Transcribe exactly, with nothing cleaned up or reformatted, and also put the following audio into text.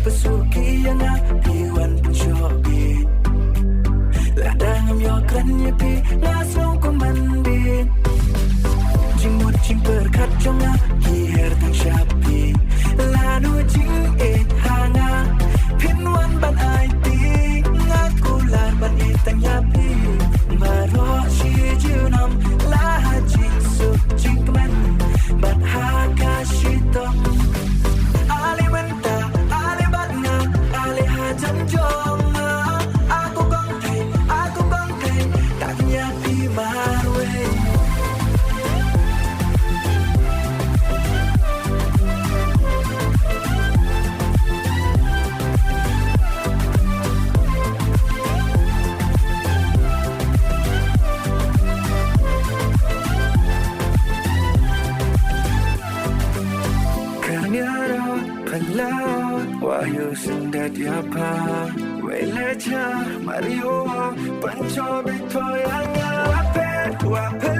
Pynsuki ïa nga, phi wan pynshoh bit. Lada ngam ïoh kren ïa phi, nga sngew kumne bit. Jingmut jingpyrkhat jong nga, ki her tang sha phi. Lano jingeh ha nga, phin wan ban aiti. Nga kular ban ïeit tang ïa phi. Baroh shi junom, la ha jingsuk jingkmen. Bad ha ka shitom. Ale mynta, ale bad nga, ale hajan jong nga. Aku kong thei, aku kong thei, tang ïa phi marwei. Kane ruh pynlong wa ïoh sngewdei ïa pha. Wei la jia Mario, pynjop ïa pha ïa nga. Wa phet, wa phet.